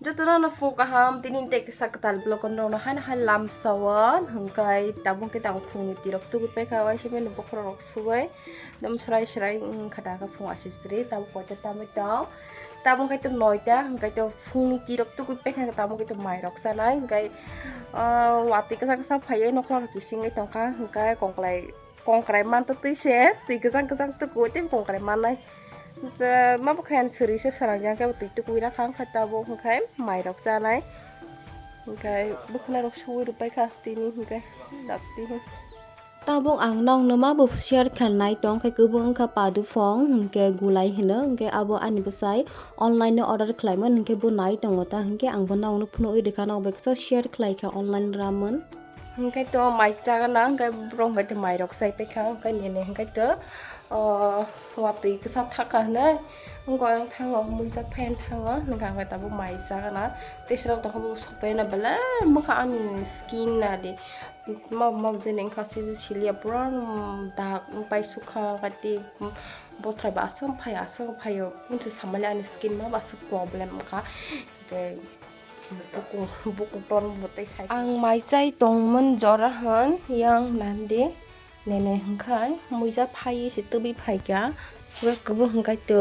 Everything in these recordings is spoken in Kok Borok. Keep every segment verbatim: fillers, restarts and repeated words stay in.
Jotono no phung kaham, tini tei kisa kwtal vlog no rwno haino hai lamsao, hwnkhe tabuk khe tang phungni tirok tugui paikha, waisa meno bokhorok rok subai, ekdom srai srai wngkha da khe phung asisri, tabuk koita tamwi tong, tabuk khe to noita, hwnkhe to phungni tirok tugui paikha, tabuk khe to mairok chanai, hwnkhe, ah, watwi kwchak kwchak phaiwi nokhlaro kisingwi tongkha, hwnkhe kongklai, kongkrai manto twi se, twi kwchang kwchang tuku tei kongkrai mannai. Tei ma bwkha yan suri se swnam yang khe twi tukui rakha, wngkha tabuk hwnkhe mairok chanai. Hwnkhe bwkhwnai rok suwi rwpai kha tini hwnkhe dati. Tabuk ang nokno ma bo share kha nai tong khe kwbwng wngkha padu phong hwnkhe gulai hino, hwnkhe abo ani bwsai online no order khlaimani hwnkhe bo nai tongo ta, hwnkhe ang bo nokno phunugwi rwkha, nok bai kisa share khlai kha online ramani. Hwnkhe to mai chagana, hwnkhe borok hwnkhe to mairok chai paikha, hwnkhe nini hwnkhe to, o, watwi kwchak thaka hwnwi, wngkha thango, muisa phan thango, hwnkhe hwnkhe tabuk mai chagana. Tei srok tongkha bo sopaina belai bwkha ani skin na di. Mabo mabo jeni wngkha siji siliya pura, um, dak wngpai sukha, hwnkhe tei, um, bothai ba aswk phai, aswk phaio, kunsu samali ani skin mabo aswk problem wngkha. Hwnkhe Bukung, bukung ton bo tei sai. Ang mai chai tongmani jora hwn yang nandi nene hwnkhe muija phai se tubui phaikha. Pura kwbwng hwnkhe to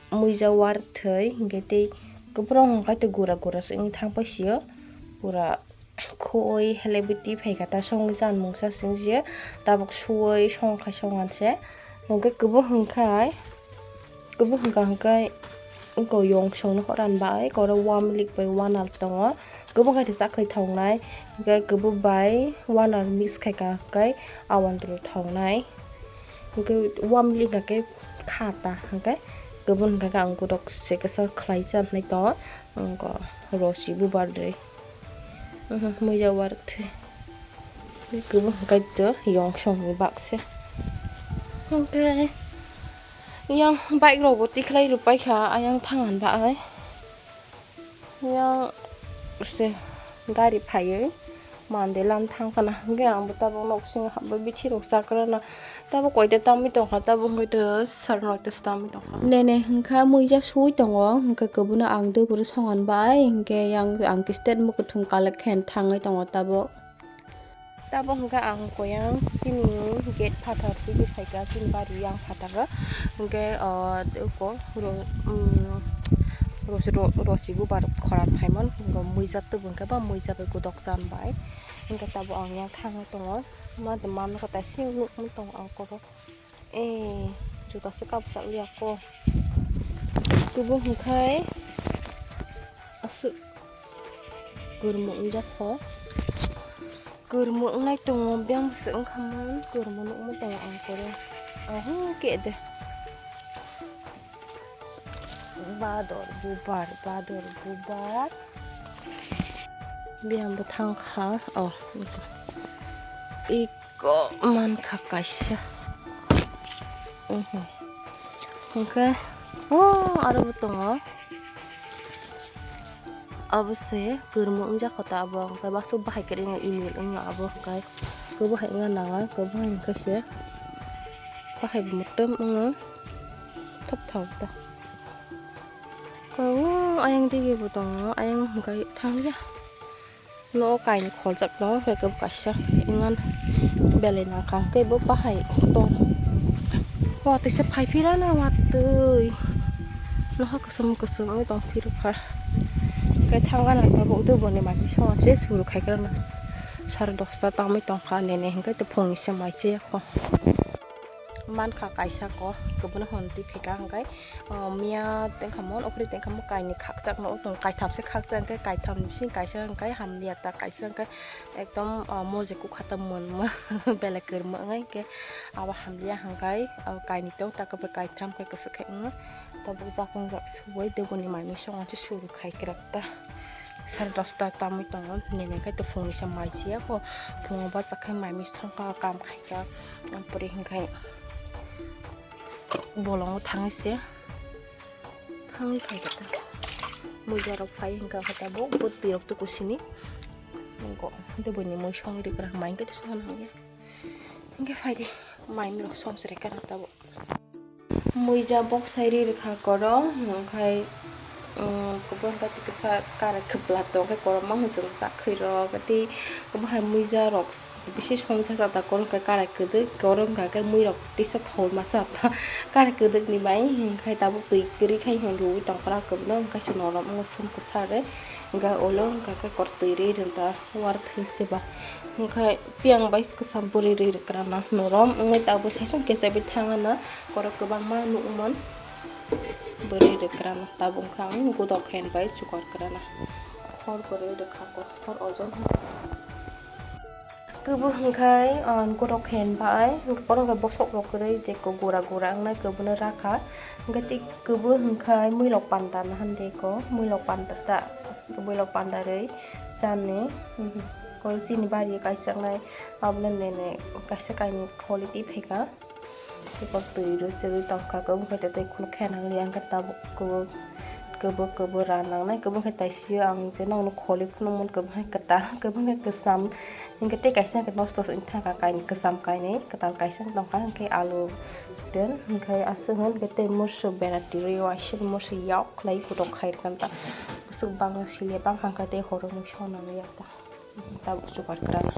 muija warthwi hwnkhe tei kwbwrang hwnkhe to gura gura se wngwi thang paisio. Pura khoi helebwtwi phaikha ta songwi chan mungsa singje tabuk suwi songkhai songan se. Hwnkhe kwbwng hwnkhe Kwbwng hwnkha hwnkhe wngkha yongsongno horan bai koro wamlik bai wanar tongo. Kwbwng hai rwchak khai thongnai, hwnkhe kwbwng bai wanar mix khaikha hwnkhe awandru thongnai. Hwnkhe wamlik hwnkha khe kha ta hwnkhe kwbwng hwnkha khe ang godok se kwchar khlai cha hinwi tongo. Wngkha rosi bubar de. Muija warthwi. Kwbwng hwnkhe to yongsongni baksa. Hwnkhe yang bike rokbo tikhlai rwpaikha ayang thangani bagwi. Yang se gari phaiwi mande lan thangkhana hwnkhe ang bo tabuk nok singo habwi bithi rok chakrana. Tabuk koita tamwi tongkha, tabuk hwnkhe to sar noita se tamwi tongkha. Nene hwnkha muija sui tongo, hwnkhe kwbwno ang dwbwrwi songan bai, hwnkhe yang ang khe state mwkhwthwng collect khe thangwi tongo tabuk. Tabuk hwnkhe ang koyang chini gate phatar twiwi phaikha, chini bari yang phatar o. Hwnkhe, ah, tei uko ro-, um, rosi ro-, rosi bubar khora phaimani, hwnkhe muija tubun khe ba muija bai godok chan bai. Hwnkhe tabuk ang yang thangwi tongo, ma de mano khe taising nukmani tongo ang koro. Eh, juta se kabchak liya ko. Tubo hwnkhe aswk kwrwngmung wngjak kho. Kwrwngmung wngnai tongo, biyang se wngkha man, kwrwngmung nukmung tongo ang koro. Ahuu khe de. Bador bubar, bador bubar. Biyang bo thang kha. Oh. Iko man kha kaisa. Mhm. Hwnkhe, oh, aro bo tongo. Abo se kwrwngmung wngjak kho ta abo, hwnkhe baksa bahai kwrwi wngya, email wngya abo, hwnkhe kwbahai wngya nangya, kwbahai hwnkhe se bahai bo mwtwm wngya, thopthop ta. Kwbangma ayang digi bo tongo, ayang hwnkhe thangya. Nogo kainwi kholjak tongo, hwnkhe kwbwi kaisa wngmano belai nangkha, hwnkhe bo bahai tor. Watwi se phai phirana watwi. Noha kwchwng kwchwng wngwi tong phirukha. Hwnkhe thangana tabuk duboni manwi songse suru khai kwrwngna. Sare dosta tangwi tongkha nini, hwnkhe to phungni se mai chaya kho. Mankha kaisa kok, kwbwno hwn twi phika hwnkhe, o, miya tengkha mon, okhori tengkha mon, kainwi khakchak no, o tong kaitham se khakchak, hwnkhe kaitham bising kaisa hwnkhe hamliya ta, kaisa hwnkhe ekdom, o, mojek kukha ta mon mo, belai kwrwngma wngnai hwnkhe abo hamliya hwnkhe, o, kainwi tong, ta kwbwi kaitham khe kwchwk khe wngo, tabuk jakong jak subai deboni manwi songma se suru khai kwrak ta. Sare dosta tamwi tongo, nini khe to phungni se mai chaya kho, phungo bachak khe mai mui songkha, kam khaikha, ampore hwnkhe bolongo thangwi se thangwi phaikha ta. Muijarok phai hwnkha khe tabuk bwtwirok to kusini wngkha, deboni mui songwi rwkha mai hwnkhe to songna hwnkhe. Hwnkhe phaidi, mai mui rok song se rwkha tabuk. Muija boksai ri rwkha koro, hwnkhe Umm, kubun khe kisa karai kwpla tong khe, korokma hwnwi chwng chak khe rw, tei omo hai muija rok bisi songsa chata, korok khe karai kwdwk, korok hwnka khe mui rok tisa thoi ma chata, karai kwdwk ni bai, hwnkhai tabuk twi kwrwi khai hwn rwui tong khra kwbno, hwnkhai se norom wng sum kwsa re, hwnkhai ulo hwnka khe kor twi rwi rwng ta, war thwi se ba, hwnkhai piyang bai kwcham bwrwi rwi rwkra na norom wngwi tabuk saichung kecha bai thang na, korok kwbangma nukmon. Bwrwi rwkra no tabuk khe ang godok hen bai chukar kwrana. Hor bwrwi rwkha ko, hor ojon. Kwbwi hwnkhai, ah, godok hen bai, hwnkhai borok hwnkhai bosok rok kwrwi je ko gura gura wngnai kwbwno rakha. Hwnkhe tei kwbwi hwnkhai muilok panda no hande ko, muilok panda ta, muilok panda rwi chani, mhm, ko chini bari kaisa wngnai, abono nene kaisa kainwi kholi twi phaikha. Tei kok twi rw chwrwi tongkha, kwbwkhe tei kheno khe nang liya, hwnkhe tabuk kwbw-, kwbw, kwbw ra nangnai, kwbwkhe taisio ang je nokno kholi phunukmani, kwbwkhe kwtal, kwbwkhe kwcham, hwnkhe tei kaisa hwnkhe nosto se wngkha kainwi, kwcham kainwi, kwtal kaisa wng tongkha, hwnkhe alu den, hwnkhe aswk hwnkhe tei musu bera twi rw, waisa musu yok khlai kutok khai rwkha ta, bwswk bangma sili bangkha hwnkhe tei horo mui song nang liya ta. Tabuk chukar kwrana.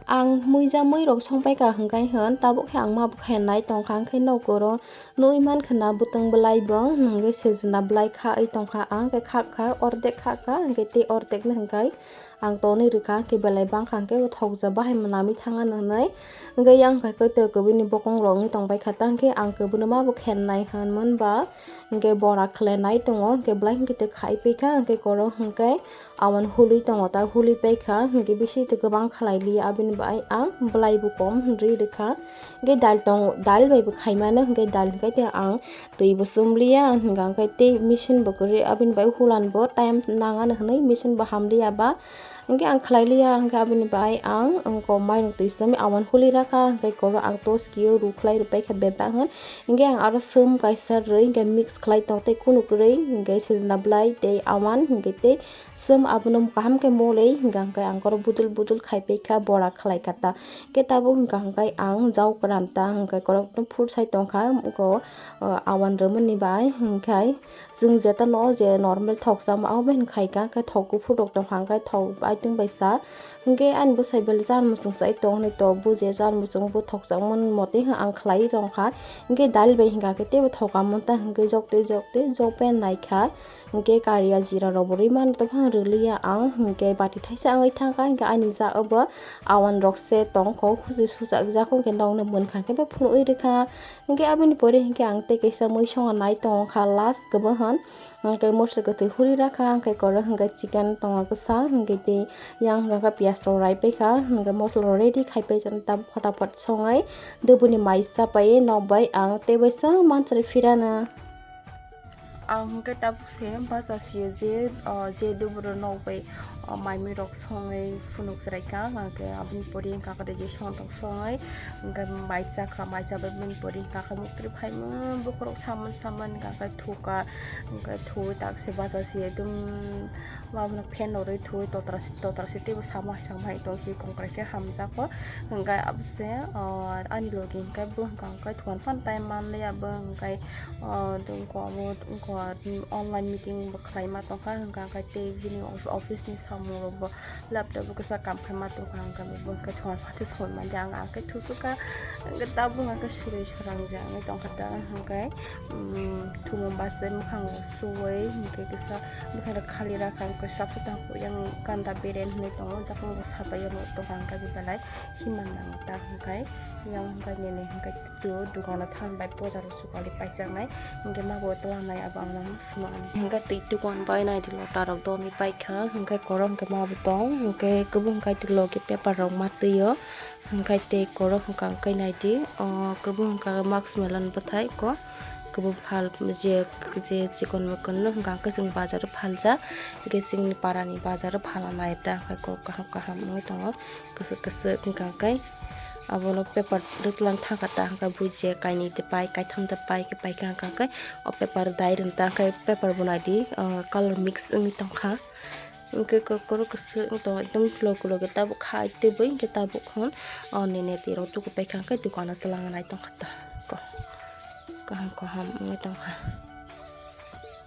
Ang muija mui rok songpai ka hwnkhe hwn, tabuk khe ang ma bwkha nai tongkha, hwnkhe nok oro nui mankha na bwtwng bwlai bo, hwnkhe sejna bwlai kha oi tongkha, ang khe khak kha, ordek khak kha, hwnkhe tei ordek no hwnkhe ang tonwi rwkha, hwnkhe belai bangkha, hwnkhe thokjak bahai manami thang ano hwnwi, hwnkhe yang kha khe tei kwbwini bokong rok wngwi tongpai kha, tang khe ang kwbwino ma bwkha nai hwn mwnba, hwnkhe bora khlai nai tongo, hwnkhe bwlai hwnkhe tei khai pai kha, hwnkhe koro hwnkhe. Awan hului tongo ta, hului paikha, hwnkhe bisi twi kwbang khlai liya, aboni bai ang bwlai bo kom hwnwi rwkha. Hwnkhe dal tong, dal bai bo khaimano, hwnkhe dal hwnkhe tei ang twi bo chum liya, hwnkha hwnkhe tei machine bo kwrwi, aboni bai hulan bo time nang ano hwnwi machine bo ham liya ba. Hwnkhe ang khlai liya, hwnkhe aboni bai ang wngko mairung twi simi awan hului rakha, hwnkhe koro ang toskio ru khlai rw paikha bebak hwn. Hwnkhe ang aro chum kaisa rwi, hwnkhe mix khlai tong tei kunu kwrwi, hwnkhe sejna bwlai tei awan, hwnkhe tei Chwng abono kaham khe mole hwnkha hwnkhe ang koro budul budul khai pai kha bora khlai kha ta. Khe tabuk hwnkha hwnkhe ang jao kwran ta hwnkhe korokno phur sai tong kha, wngkha o, o, awan rwmani bai hwnkhe chwng jeta no je normal thok chama abo bai khai kha, hwnkhe thok kuphur rok tong kha hwnkhe thok aitwng bai sa hwnkhe ani bwsai belai jan muchung chai tong hinwi to buje jan muchung bo thok changmani mote ang khlai tong kha. Hwnkhe dal bai hwnkha khe teibo thoka mon ta hwnkhe jok tei jok tei jok bai nai kha. Hwnkhe kariya jira rok bo rwi mano tongphang rwliya ang, hwnkhe bati thaisa wngwi thangkha, hwnkhe ani ja obo awan rok se tongkho, husi suchak jako, hwnkhe nokno mwnkha khe bo phunugwi rwkha. Hwnkhe aboni pore hwnkhe ang tei kaisa mui songa nai tongkha last kwbahon, hwnkhe mosla kwthwi huri rakha, hwnkhe koro hwnkhe chicken tongo kwsa, hwnkhe tei yang hwnkhe piyaj rok rai paikha, hwnkhe mosla rok ready khai pai jani tabuk photaphot songwi dubuni mai chapai nokbai ang tei waisa manchari phirano. Ang hwnkhe tabuk se bacha sio je, o, je duburo nok bai, o, mai mui rok songwi phunuk chwrai kha, hwnkhe aboni pore hwnkha khe je songthok songwi hwnkhe mai cha kha, mai chabai bini pore hwnkha khe muktwi phaimung bokhorok saman saman hwnkha khe thuka, hwnkhe thuwi tak se bacha sio ekdom. Abono fan rwi thuwi totra si, totra si teibo sama hai sama hai tong si kongkrai se hamjak o. Hwnkhe abo se, o, ani logi hwnkhe bo hwnkha hwnkhe thuan phano time manliya bo hwnkhe, o, wngkha abo wngkha online meeting bo khlai ma tongkha hwnkha hwnkhe tei bini office ni samung rok bo laptop o kisa kam khai ma tongkha hwnkhe bo hwnkhe thuan phano se soi manya ang khe thusukha hwnkhe tabuk hwnkhe swrwi swrang je wngwi tongkha ta hwnkhe. Umm, thumung bachai mwkhang rok suwi, hwnkhe kisa mwkhang rok khali rakha, hwnkhe sap phutang yang kanda beren hinwi tongo, jakung rok sabai ya tongkha, hwnkhe belai himma nang ta, hwnkhe yang hwnkhe nini hwnkhe tu dukano thanbai poja rok chukali paijaknai, hwnkhe ma bo twlangnai abo ang nang swnam. Hwnkhe twi dukan bai naidi lota rok doni paikha, hwnkhe korok hwnkhe ma bo tong, hwnkhe kwbwng kaitor logi paper rok ma twi o. Hwnkhe tei koro hwnkha hwnkhe naidi, o kwbwng hwnkha khe mask melon bwthai ko kwbwng phal je, je chikon mikon no hwnkha hwnkhe chwng bazar o phaljak, hwnkhe chini para ni bazar o phala nai ta hwnkhe kok kaham kaham wngwi tongo, kwchwk kwchwk hwnkha hwnkhe abono paper rwtlang thangkha ta hwnkhe buji kainwi de pai kaitham de pai khe paikha hwnkha hwnkhe o paper dai rwng ta hwnkhe paper bo naidi o colour mix wngwi tongkha. Hwnkhe kokoro kwchwk wng tongo, ekdom klo klo khe tabuk khai tubui hwnkhe tabuk hwn o nini twi rok tuku paikha hwnkhe dukano twlang nai tongkha ta ko, kaham kaham wngwi tongkha.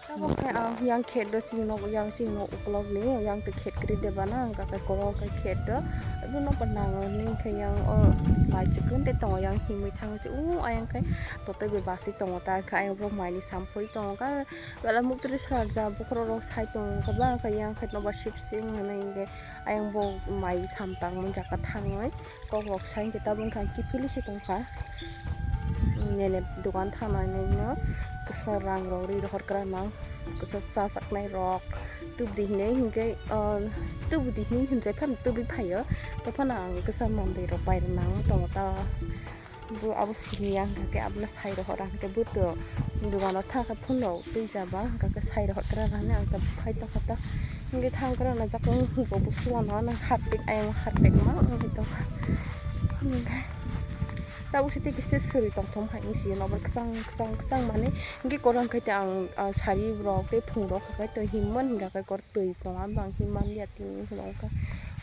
Tabok khe ang yang khet do chini nok, yang chini nok ukolog ni yang twi khet kwrwi de bana, hwnkha khe korok khe khet do. Abo no bo nango ni khe yang o mai chikon de tongo, yang himwi thango chi u ayang khe totwi be basi tongo ta, khe ayang bo mai ni sampui tongo ka bela muktri sar ja bokhorok rok sai tongo ka ba khe yang khe nobar sip sing hwnwi hwnkhe ayang bo mai sam tangmani jaka thangwi. Kok rok sai hwnkhe tabuk wngkha kiphilwi se tongkha. Nini dogan thangnani no kisa rang rok ri rohor kwrana, kisa cha chaknai rok tubudi hinwi hinkhe, ah, tubudi hinwi hinjai phano tubui phaio. Tei phano ang kisa mandir rok pai rwna ang tongo ta. Bo abo siniya hwnkha khe abono sai rohor ang khe bo to dogano thangkhe phone rok twi jaba hwnkha khe sai rohor kwrana hinwi ang ta phai tongkha ta. Hinkhe thang kwrana jak wng bo suana nang harpik ayang harpik ma wngwi tongkha. Hinkhe tabuk se tei kiste suri tongthom hai wngsi nobar kwchang kwchang kwchang manwi hinkhe koron khai te ang, ah, sari rok tei phung rok khai to himman hinkha khe kor twi tonga bang himman ya tini hwnka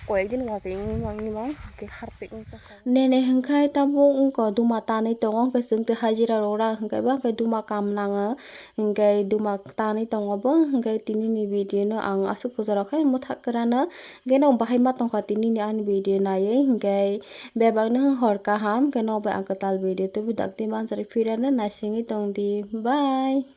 koyek din wngkha tei wngmang wngmang hinkhe harpik wngkha. Nene hwnkhe tabuk wngkha duma tanwi tongo, hwnkhe chwng twi hajira rok ra hwnkhe ba hwnkhe duma kam nango, hwnkhe duma tanwi tongo bo, hwnkhe tini ni video no ang aswk puja rok khe mwthak kwrwno, hwnkhe nok bahai ma tongkha tini ni ani video naiwi, hwnkhe bebak no hor kaham, hwnkhe nok bai ang kwtal video tubui dakti manjari phirano naisingwi tongdi, bye.